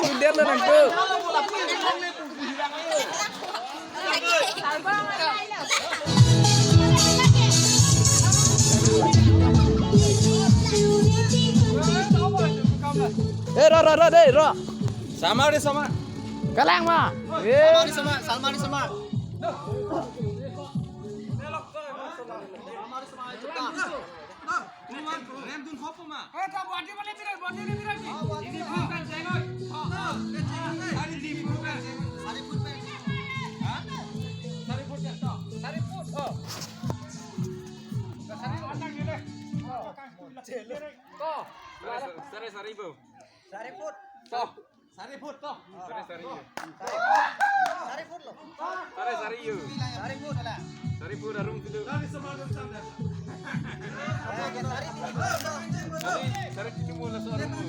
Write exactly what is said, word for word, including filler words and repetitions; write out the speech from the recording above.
Kunder lo nangko. Eh, ro, ro, ro, dei, ro. Samar dei, samar. Kalang ma. Eh. Samar dei, samar. Samar dei, samar. Samar dei, samar. Rem dun hopo ma. Eh, ta body bole birat, body bole birat. Ini bukan jenggot. Hari di bukan jenggot. Hari pun pen. Hah? Hari pun kan to. Hari pun. Oh. Hari pun. To. Sari, sari, sari, bu. Sari pun. To. Sari put to. Sari, sari, yu. Sari put lo. Sari, sari, yu. Sari put ala. Sari put arum tutu. Sari sama dun sam dah.